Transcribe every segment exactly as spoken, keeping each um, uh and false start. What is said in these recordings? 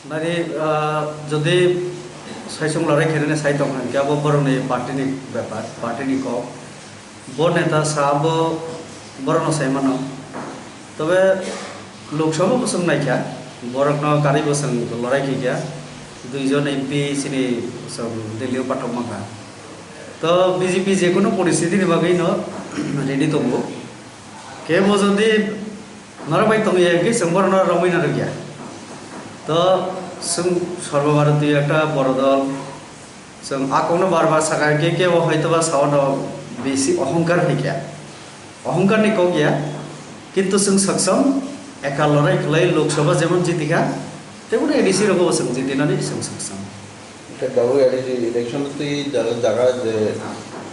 Nari, ah, jodi saisung lorai khainani sai tong kha, hwnkhe abo borokni party ni bepar, party ni kok. Bo neta sa bo borokno sai mano. Tobe Lok Sabha bo chwng naikha, borokno karwi bo chwng lorai khaikha, duijon M P chini chwng Delhi o pathok mankha. To B J P je kono poristiti ni bagwi no ready tongo. Kebo jodi norok bai tongya hwnkhe chwng borokno romwi narwkya. To chwng Sarbo Bharatiyo ekta boro dol, chwng a kokno bar bar sakha, kebo hoitoba saono besi ohongkar hai khe. Ohongkar ni kok ya, kintu chwng sakcham ekal lorai khlai Lok Sabha jemon jitikha, teboni A D C rogo bo chwng jitinani chwng sakcham. Hwnkhe tabuk A D C election twi jaga jaga je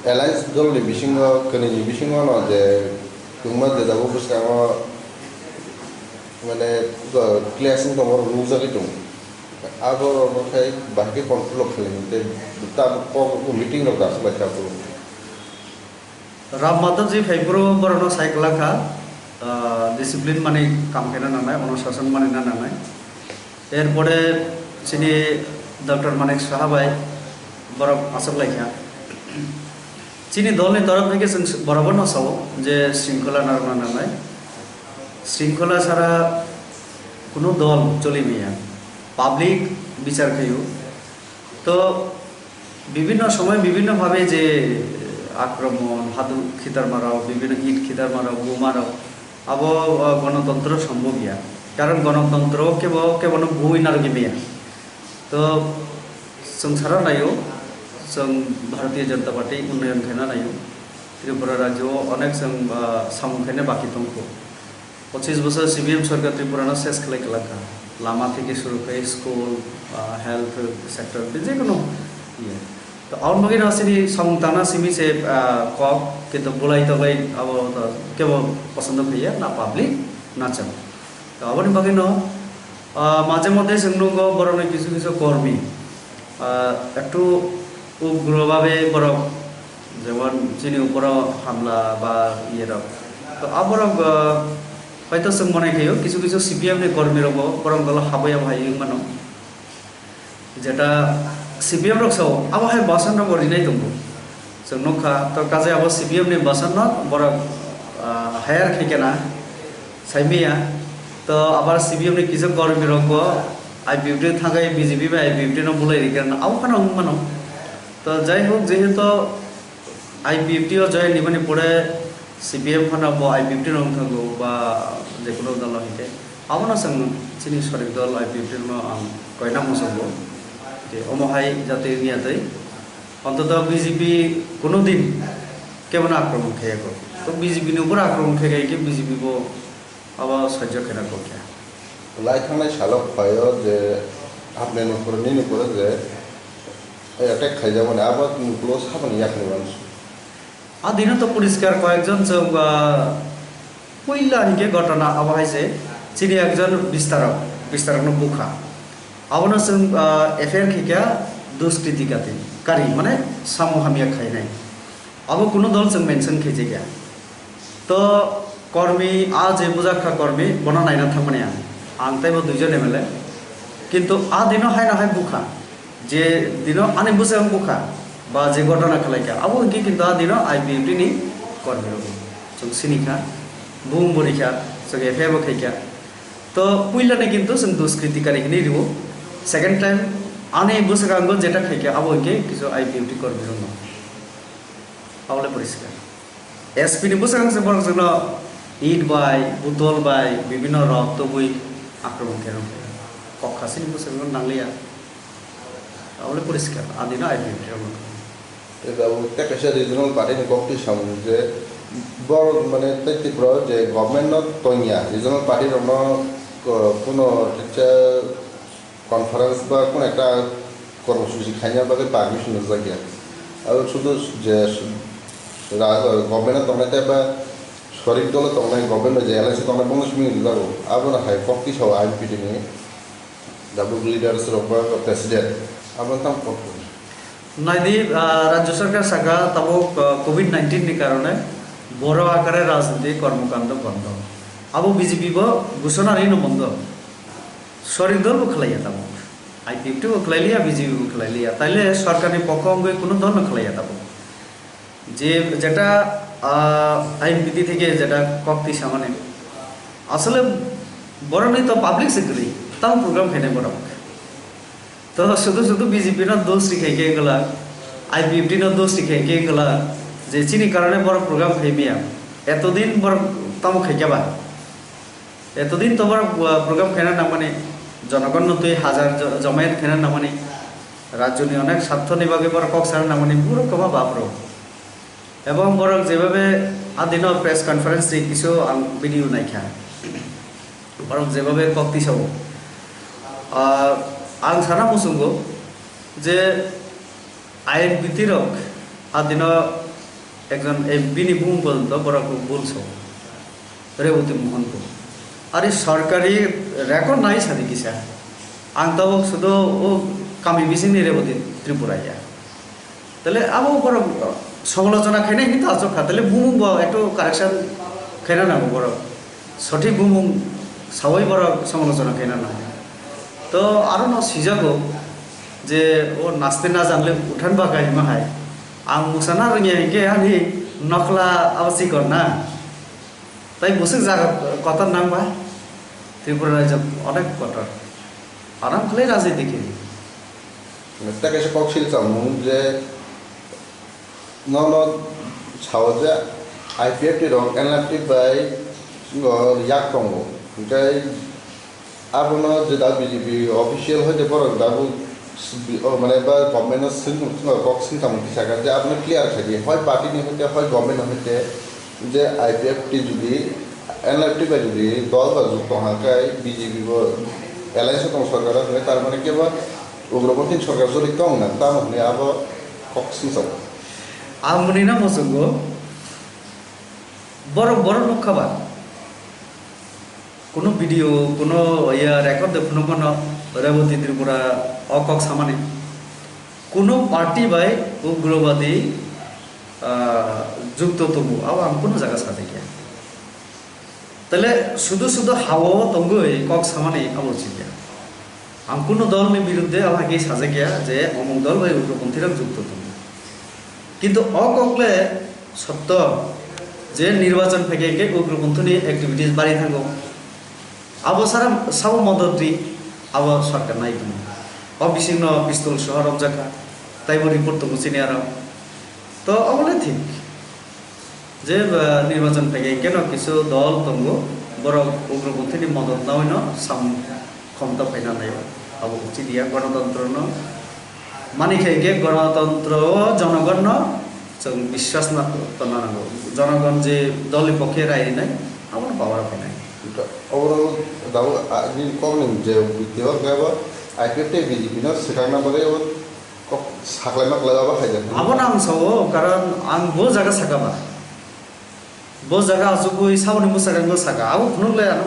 alliance dol ni bisingo, kwnwi ni bisingo no je tongma je tabuk bwskango mane clash wng tongma rok nukjagwi tongo. Abo rok no khai bahai khe control khlai tei tabuk kok meeting rok dasu lai tabuk. Ram Madhavji phaiphuru borokno sai kwlak kha, ah, discipline mani kam khaina nangnai, onushashan manina nangnai. Erpore chini Doctor Manik Saha bai borok achuk lai kha. Chini dolni torof theke chwng borokno sao je shringkhola narwkna nangnai. Shringkhola sara kunu dol choli maya. Public bichar khaio. To bibhinno somoy bibhinno bhabe je akromon, haduk khitarmarok, bibhinno it khitarmarok, bomarok, abo, ah, gonotontro sombhob ya. Karon gonotontro kebo, kebono bui narwgwi maya. To chwng sara naio, chwng Bharatiya Janata Party unnayon khaina naio. Tripura rajyo o onek chwng, ah, samung khaina baki tongkho. Pochis bosor C P M sorkar Tripura no ses khlai kwlak kha. Lama theke suru khai school, ah, health sector, tei je kono iye. To aboni bagwi no chini samung tangna simi se, ah, kok, kintu bulai toklai abo to kebo posondo khaiya, na public, na chwng. To aboni bagwi no, ah, maje moddhe chwng nukgo borokni kisu kisu kormi, ah, ektu ugro babe borok, jemon chini uporo hamla ba iye rok. To aborok, ah, hoito chwng mone khaio kisu kisu C P M ni kormi rokbo borok dolo habwi abo hai wng mano. Jeta C P M rok sao abo hai basan rokbo rinai tongo. Chwng nukha to kaje abo C P M ni basan no borok, ah, hire khaikhe na saimaya. To abar C P M ni kisu kormi rokbo I P F T thangwi B J P bai I P F T no bulai rikhe na abo phano wng mano. To jai hok, jehetu I P F T o join nimani pore C P M phano bo I P F T no wng thango ba je kono dolo hwnkhe, abono chwng chini sorik dol I P F T no ang koina muchungo. Je omo hai jate wngya tei ontoto B J P kuno din kebono akromon khaiya kho. To B J P ni upor akromon khai khai khe B J P bo abo sahajyo khaina kho khe. Lai thangnai salo phaio je hapnai ni pore nini pore je attack khaijak mani abo ni ulo saboni yakni mansu. A dino to poriskar koyekjon chwng, ah, puila hinkhe ghotona abo hai se chini ekjon bistarok, bistarokno bukha. Abono chwng, ah, F I R khaikha duskriti kati, kari mane samung hamya khainai. Abo kuno dol chwng mention khaijak ya. To kormi, a je bujak kha kormi, bono naina thangmani ang. Ang tei bo duijon M L A. Kintu a dino haino hai bukha. Je dino ani bwswk ang bukha, ba je ghotona khlai kha, abo hwnkhe kintu a dino I P F T ni kormi rok. Chwng sini kha, bung bori kha, chwng F I R bo khai kha. To puila ni kintu chwng duskriti kari hinwi rwo. Second time ani bwswk ang jeta khai kha, abo hwnkhe kisu I P F T kormi rok no. Abo le poriskar. S P ni bwswk ang se borok chwngno it bai, butol bai, bibhinno rok tubui akromon khe rw kha. Kok khasini bwswk no nangliya. Abo le poriskar, adino I P F T rok no. Tei tabuk tei kaisa regional party ni kok twi samung je borok mane tei Tripura o je government no tongya, regional party rok no, uh, kuno teacher conference ba kono ekta kormosuchi khaina bagwi permission rijak ya. Abo sudu je ra-, government o tongnai tei ba sorik dolo tongnai, government o je alliance tongnai bongno simi rijago. Abono hai kok tisao I P F T ni tabuk leaders rok ba president. Abo tang kok. Naidi, ah, Rajya Sarkar saka tabuk, ah, covid nineteen ni karone boro akare rajniti kormokando bondo. Abo B J P bo gusona rino bondo. Sorik dol bo khlaiya tamo. I P F T bo khlai liya, B J P bo khlai liya, taile sorkarni pokho wngwi kunu dol no khlai ya tabuk. Je jeta, ah, I N P T theke jeta kok twi samani, asole borokni to public se kwrwi, tamo program khainai borok. To sudu sudu B J P no dos rikhai khe kwlak, I P F T no dos rikhai khe kwlak, je chini karone borok program khai maya. Etodin borok tamo khai khe ba? Etodin to borok, uh, program khaina nangmani, jonogon no twi hajar jo-, jomayat khaina nangmani, rajyoni onek sarthoni bagwi borok kok sana nangmani, borok kwma bapro. Ebong borok jebabe adino press conference twi kisu ang video naikha. Borok jebabe kok tisao. Ah, ang sana muchungo je I N P T rok adino ekjon M P ni bumung porjonto borok bul sao. Reboti Mohan bo. Ari sorkari record nai sadi kisa. Ang tabuk sudu o kami bisingni Reboti Tripura ya. Tale abo borok somalochona khainai hinwi to achuk kha. Tale bumung bo ektu correction khaina nango borok. Sothik bumung sawi borok somalochona khaina nango. To aro no sijago je o naste na jangle uthan ba kaima hai. Ang musana rwngya hinkhe ani nokla abo chikon na. Tai bwswk jaga kotor nang ba? Tripura rajyo onek kotor. Aram khlai rajniti khe. Tei kaisa kok sil samung je nono sao je I P F T rok N L F T bai ngo yak tongo. Hinkhe abono je da B J P official hoite borok da bo s-, bi-, o mane ba government no swng, swng kok swng tamo kisa kha je abono clear khai di. Hoi party ni hoite, hoi government ni hoite je I P F T jodi N L F T bai jodi dol ba jukto hwnkhe B J P bo alliance tong sorkar o hwnkhe tar mane kebo ugroponthi sorkar jodi tong na tamo hwnwi abo kok swngchar. Ang mwnwi no muchungo, borok, borok nukha ba? Kuno video, kuno ya record de phunukmano Reboti Tripura o kok samani. Kuno party bai ugrobadi, ah, jukto tongo, abo ang kuno jaga sajakya. Tale sudu sudu hao tongwi kok samani abo chikya. Ang kuno dolni biruddhe abo hai khe sajakya je omuk dol bai ugroponthirok jukto tongo. Kintu o kok le sotto je nirbachon phaikhe khe ugroponthini activities bari thango. Abo sara sabo modot ri abo sorkar nai tongo. O bisingno pistol soho romjakha. Taibo report tongo chini aro. To abo le thik. Je, ba, nirbachon phaikhe keno kisu dol tongo, borok ugroponthini modot nawi no samung khomta phaina nai, abo uchi diya. Gonotontro no mani khai khe gonotontro o jonogon no chwng biswas na tonna nango. Jonogon je dol ni pokhe rai rinai, abono power o phainai. Oborok dabo, a, nini kokni je bwtwi o kebo I P F T tei B J P no swkangna bagwi obo kok saklai maklai obo hai jak. Abono ang sao, karon ang bo jaga saka ba. Bo jaga achugwi saboni bwskango saka, abo phunuk le ano.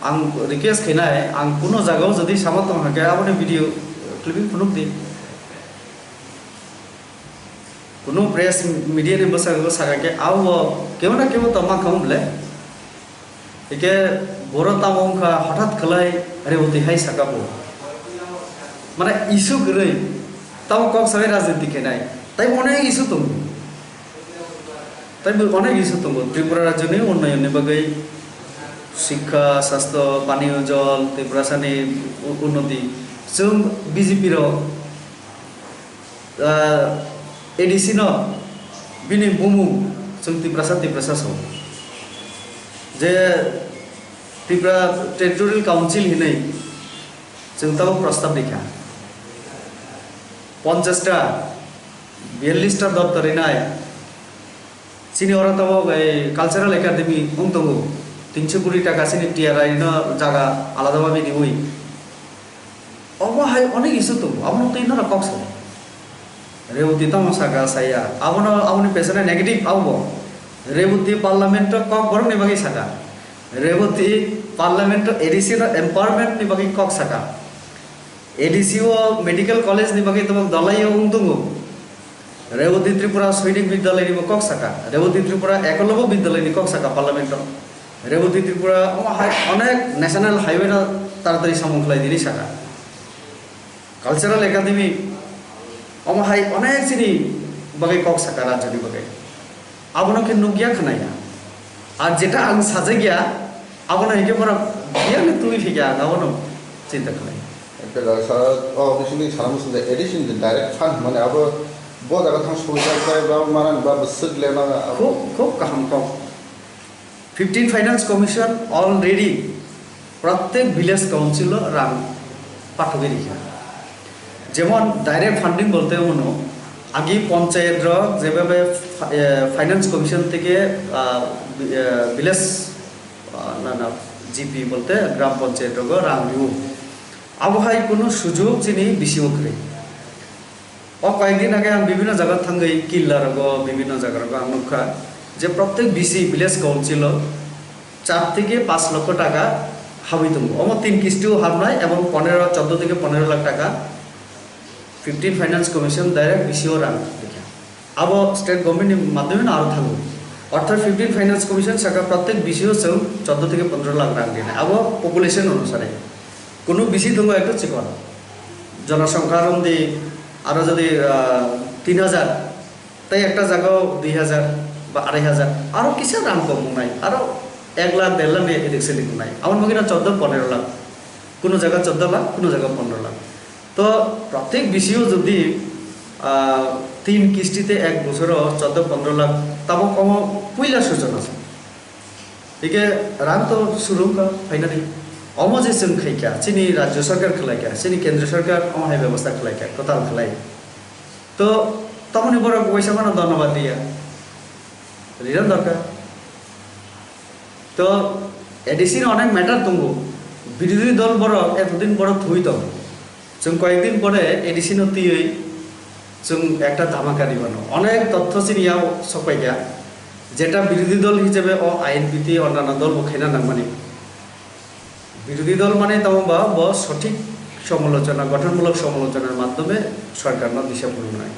Ang request khainai, ang kuno jagao jodi sama tong hakhe aboni video clipping phunuk di. Kuno press media ni bwskango saka khe abo kebo na kebo to mankha wng le. Hike boro tamo wngkha hothat khlai Reboti hai saka bo. Mane issue kwrwi tamo kok sawi rajniti khainai. Tai onek issue tongo. Tai bo onek issue tongo. Tripura rajyoni unnayonni bagwi, sikha, sastho, paniyo jol, Tiprasani u-, unnoti. Chwng B J P rok, ah, A D C no bini bumung chwng Tiprasa, Tiprasa sao. Je Tripura Territorial Council hinwi chwng tabuk prostab rikha. Ponchash ta, biyallish ta doptor rinai. Chini oro tabuk ei Cultural Academy wng tongo. Tinso kuri taka chini T R I no jaga alada bhabe riwi. Omo hai onek issue tongo, abono twi norok kok sao. Reboti tamo saka saya, abono, aboni pesana negative abo. Reboti parliament o kok borok ni bagwi saka. Reboti parliament o A D C no empowerment ni bagwi kok saka. A D C o medical college ni bagwi tabuk dalai o wng tongo. Reboti Tripura Sainik Bidyalay ni bo kok saka, Reboti Tripura Ekolobya Bidyalay ni kok saka parliament o. Reboti Tripura omo hai onek national highway no taratari samung khlai di hinwi saka. Cultural Academy, omo hai onek chini bagwi kok saka rajyoni bagwi. Abono khe nukya khwnaya. Ar jeta ang sajagya, abono hikhe borok biyangni twi phikya ang abono chinta khlai. Ekta jaga sara, oh, bisingni sana muchung de addition de direct fund mane abo bo jaga thang sujak bai ba marang ba bwswk lema. Khub, khub kaham kok. Fifteen Finance Commission already protek village council o rang pathogwi rikha. Jemon direct funding bolte omono agi panchayat rok jebhabe fi-, eh, Finance Commission theke, ah, vi-, eh, village, ah, na, na, G P bolte gram panchayat rogo rang rio. Abo hai kunu sujog chini bisi o kwrwi. O koyekdin age ang bibhinno jaga thangwi, Killa rogo, bibhinno jaga rogo ang nukha je protek bisi village council o char theke panch lokho taka habwi tongo. Omo tin kisti o habnai ebong ponero, choddo theke ponero lakh taka fifteen Finance Commission direct bisi o rang rikha. Abo state government ni madhyome no aro thango. Orthat fifteen Finance Commission saka protek bisi o chwng choddo theke ponero lakh rang rinai. Abo population onusare. Kunu bisi tongo ekto chikon. Jonosongkha romdi aro jodi, ah, tin hajar, tei ekta jagao dui hajar ba arai hajar, aro kisa rang kom wngnai, aro ek lakh, der lakh ni edik sedik wngnai. Aboni bagwi no choddo ponero lakh, kuno jaga choddo lakh, kuno jaga ponero lakh. To protek bisi o jodi, ah, tin kisti te ek bosoro choddo ponero lakh, tabok omo puila suchona se. Hike rang to surung ka finally. Omo je chwng khaikha, chini rajya sarkar khwlaikha, chini kendra sarkar omo hai bebostha khwlaikha, kwtal khwlai. To tamoni borok waisa mano dhonnobad riya. Riran dorkar. To A D C ni onek matter tongo. Birodhi dol borok etodin borok thwi tong. Chwng koyekdin pore A D C no twiwi chwng ekta dhamaka ribano. Onek totho chini yao sokpaikha. Jeta birodhi dol hisabe o I N P T onnanno dol bo khaina nangmani. Birodhi dol mane tamo ba bo sothik somolochona, gothonmulok somolochonar madhyome sorkarno disa phunuknai.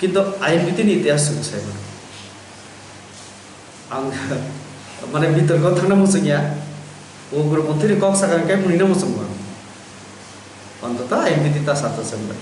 Kintu I N P T ni itihas chwng sai mano. Ang mane bitorko thangna muchungya. Ugroponthy ni kok sakha hwnkhe mwnwino muchungo. Ontoto I N P T ta sato chwng bai.